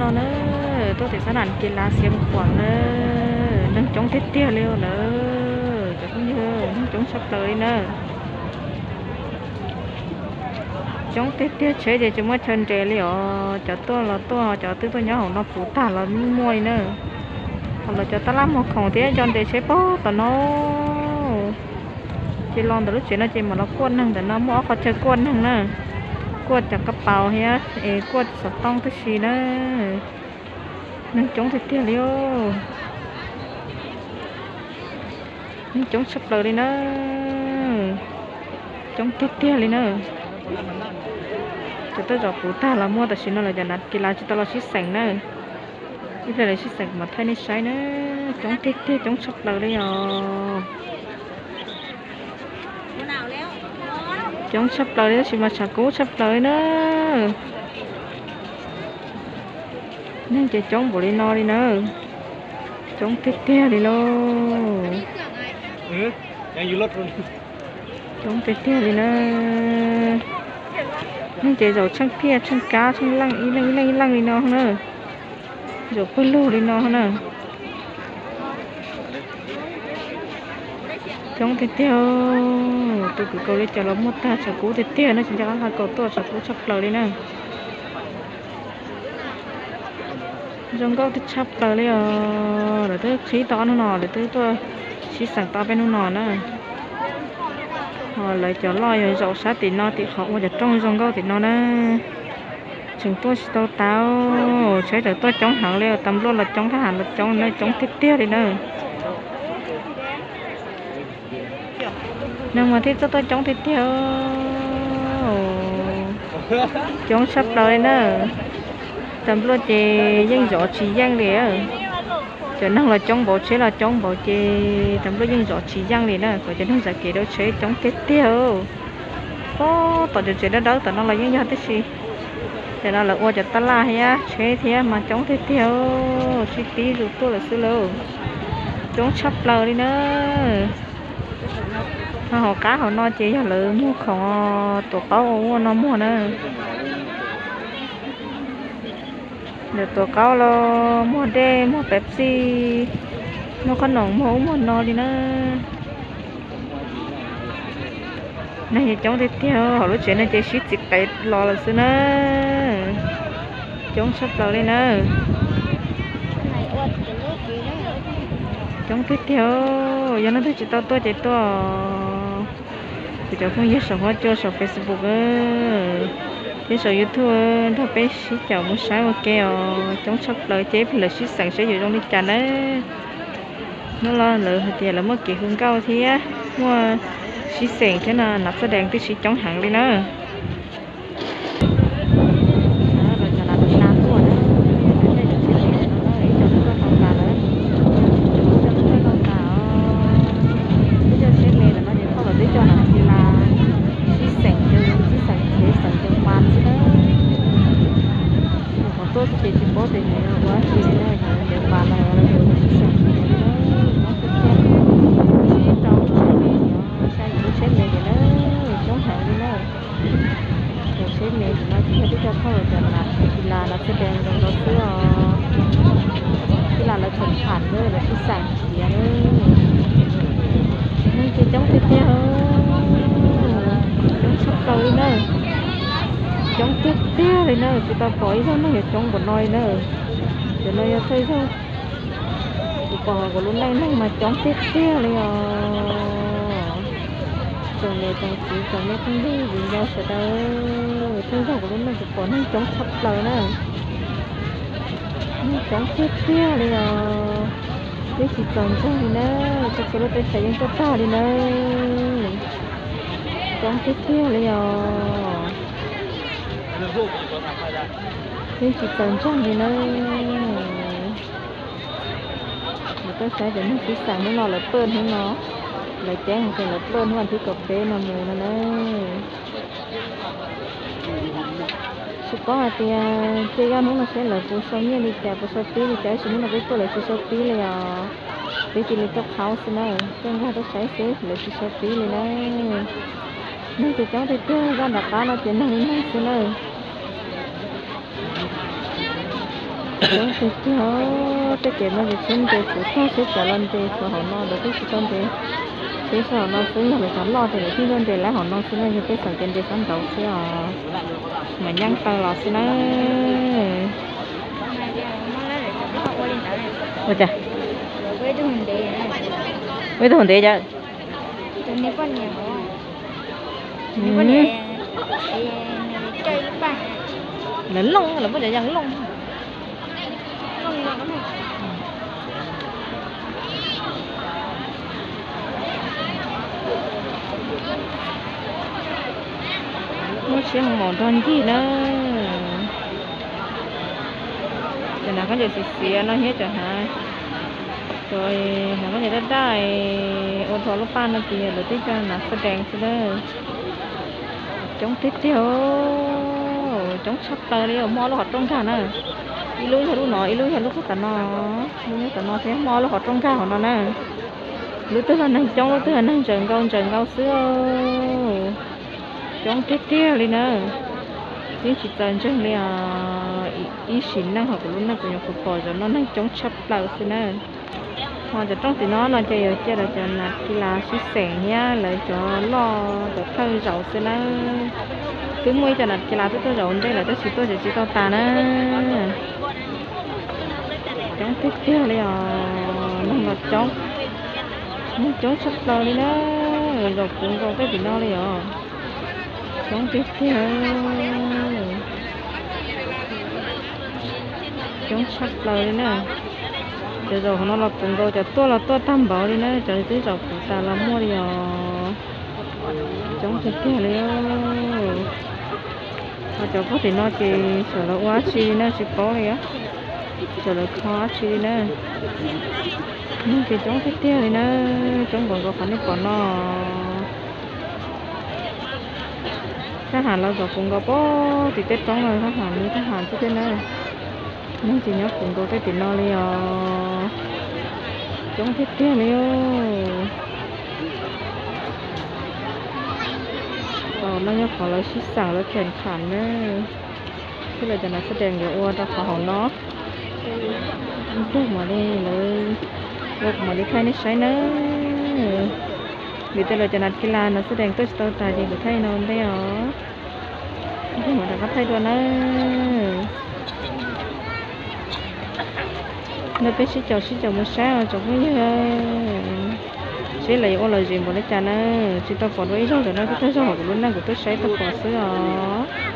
Na, tuaj tim sab nam kis lav Xiav Khuam na, neeg coob tiag tiag li lawm cov phooj ywg, neeg coob tshaj plaws li na. Coob tiag tiag, tsheb ces tsis muaj chaw nres li os. Cov tuaj los tuaj, cov twb tuaj nyob hauv no puv tag los muaj li na. Ho lawv cov tab laj muag khoom thiab nco nres tsheb puag tom no. Ces los ntawm lub tsev no ces mam los kuaj neeg ntawm no, muaj ob qhov chaw kuaj neeg na. Kuaj cov kab paus thiab es kuaj xov tooj tib si na. Neeg coob tiag tiag li. Neeg coob tshaj plaws li na. Coob tiag tiag li na. Cov tuaj zov puv tag los muaj, tam sim no lawv cov nam kis lav tsis tau los sib xeem na. Ib pliag lawv sib xeem kuv mam thaij nej saib na. Coob tiag tiag, coob tshaj plaws li os. Coob tshaj plaws li tab sis mas tshav kub tshaj plaws li na. Neeg ces coob npaum li no li na. Coob tiag tiag li lauj. Coob tiag tiag li na. Neeg ces zaum tsheej phiaj tsheej kab tsheej leej, ib leej ib leej ib leej li no na. Zaum pawg lug li no na. Coob tiag tiag. Tus kwv kaus li cas los muaj tag, tshav kub tiag tiag na, tsis nco qab nqa kaus tuaj, tshav kub tshaj plaws li na. Zoo nkauj tshaj plaws li os. Lawv twb qhib tau ob hnub no, lawv twb tuaj sib xeem tau peb hnub no na. Ho lawv cov loj yog zaum sab tim no, tim qhov ua cov rooj zoo nkauj tim no na. Tseem tuaj tsis tau tas, tsheb tseem tuaj coob heev li, tas npluaj los coob, thab ham los coob na, coob tiag tiag li na. Neeg mas thiaj txawj tuaj coob tiag tiag. Coob tshaj plaws li na. Tas npluaj ces yeej zov tsis yeej li. Cov neeg los coob npaum, tsheb los coob npaum ces tas npluaj yeej zov tsis yeej li na. Kom cov neeg zam kev rau tsheb coob tiag tiag. Puag tom cov tsev dawb dawb tom no los yeej yog tib si. Cov no lawv ua cov tab laj thiab tsheb thiab mas coob tiag tiag, sib tib zus tuaj lawm xwb lauj. Coob tshaj plaws li na. Ho hauv qab hauv no ces yog lawv muag khoom, tuav qaub ua ua no muag na. Lawv tuav qaub los muag dej, muag Pepsi, muag qhob noom, muag ub muag no li na. Neeg coob tiag tiag, hauv lub tsev no ces sib txiv qev los lawm xwb na. Coob tshaj plaws li na. Coob tiag tiag, yog leej twg tsis tau tuaj ces tuaj. Kuv cov phooj ywg saum huab cua saum Facebook thiab saum YouTube nrog peb sib caum mus saib ua ke os. Coob tshaj plaws, ces ib pliag lawv sib xeem saib yuav zoo li cas na. Hnub no lawv hais tias lawv muaj kev hu nkauj thiab muaj sib xeem thiab no, nam txaj dees twb sib coob heev li na. Lawv cov nam kis lav tuaj na, ib co twb tuaj tau tas lawm, ib co twb tuaj tau tas, ib co tsheb me ntawm no ces thauj lawv twb coj nam kis lav sib xeem, sib xeem kev xeem cov pas xwb na. Qhov tuaj xwb ces tsis paub tias yuav ua dab tsi li na, cov pas no lawv sib xeem kev na, mob tiag tiag. Sib rau lub tsheb me, xya yim lub tsheb me ces na, coob heev li na. Cov tsheb me ntawm no ces yog twb coj thauj cov nam kis lav nam txaj dees ntawd los xwb os. Kis lav lawv tseem tham na, lawv sib xeem khiav na. Neeg ces coob tiag tiag, coob tshaj plaws li na. Coob tiag tiag li na, tsis tau pom ib zaug neeg yuav coob npaum no li na. Cov no yog thawj zaug kuv pom hauv kuv lub neej, neeg mas coob tiag tiag li os. Tsoom niam tsoom txiv tsoom me phooj ywg viv ncaus sawv daws, thawj zaug kuv lub neej kuv pom neeg coob tshaj plaws na. Neeg coob tiag tiag li os. Yeej tsis txaus ntseeg li na, txhua txhua lub teb chaws yeej tuaj tag li na. Coob tiag tiag li os. Yeej tsis txaus ntseeg li na. Kuv tuaj saib cov neeg sib xeem hnub no lawv ploj hnub no, lawv ceeb hais tias lawv ploj hnub vas thib kaum peb no mus no na. Tsis paub hais tias ces yog hnub no seb lawv puas sau nyiaj li cas, puas sau pib li cas, tab sis hnub no peb tuaj lawv tsis sau pib li os. Peb cia li tuaj qhaub xwb na, tuaj nkag tuaj saib xwb, lawv tsis sau pib li na. Neeg ces coob tiag tiag, zaj nram qab no ces neeg li neeg xwb na. Coob tiag tiag, tej kev no ces tsheb nres tsuv tag, tsheb cav los nres tsuv hauv no, lawv twb tsis tau nres, tsheb tsuv hauv no xwb, yog lawv cov loj ces lawv thiaj tuaj nres lawv hauv no xwb na, yog tej xeem ces nres sab nraud xwb os, mas nyeeb taw los xwb na. Ua cas? Ua ib tug hauv ntev cas? Lawv looj, lawv muab cov yas looj. Muab siab mus nrog ncig na. Cov hnav khaub ncaws xiav xiav no thiab cov hnav, cov hnav khaub ncaws daj daj ua rho lub paj no ces yog lawv tej cov hnav xab dees xwb na. Coob tiag tiag, coob tshaj plaws li, muaj ob lub qhov rooj nkag na. Ib lub yog lub no, ib lub yog lub qhov tom no, lub nyob tom no thiab, muaj ob lub qhov rooj nkag hauv no na. Lub twg los neeg coob, lub twg los neeg ntsaws nkaus ntsaws nkaus xwb. Coob tiag tiag li na. Yeej tsis txaus ntseeg li os. Ib sim neej hauv kuv lub neej kuv nyuam qhuav pom zaum no neeg coob tshaj plaws xwb na. Ho cov rooj tim no no ces yuav cia lawv cov nas kis las sib xeem thiab lawv cov loj cov thawj zaum xwb na. Twb muaj ib co nas kis las twb tuaj zaum ntej lawm tab sis tuaj tseem tsis tau tas na. Coob tiag tiag li os, neeg los coob, neeg coob tshaj plaws li na. Zaum puv nkaus tej tim no li os. Coob tiag tiag, coob tshaj plaws li na. Cov zaum hauv no los puv nkaus, cov tuaj los tuaj tag npaum li na, cov twb zaum puv tas los muaj li os. Coob tiag tiag li. Ho cov pog tim no ces xyov lawv ua dab tsi li na, tsis paub li os. Xyov lawv kho dab tsi li na. Neeg ces coob tiag tiag li na, coob npaum nkaus qhov nej pom no. Thab ham los zaum puv nkaus pem tim tej roob no, thab ham li thab ham xwb thiab na. Neeg ces nyob puv nkaus tej tim no li os. Coob tiag tiag li. Qhov no yog qhov lawv sib xeem lawv khees kham na. Thiab lawv cov nas xab dees yuav ua rau qhov hauv no. Ib pliag mam li lawv ua kuv mam li thaij nej saib na. Vim tias lawv cov nas kis las nas xab dees tuaj tsis tau tas ces kuv thaij no ua ntej os. Ib pliag mam rov qab thaij dua na. Nrog peb sib caum sib caum mus saib os tsoom phooj ywg. Seb lawv yuav ua lom zem npaum li cas na. Tsis tau pom dua ib zaug ntawm no, twb tag zog hauv kuv lub neej kuv tuaj saib tau pom xwb os.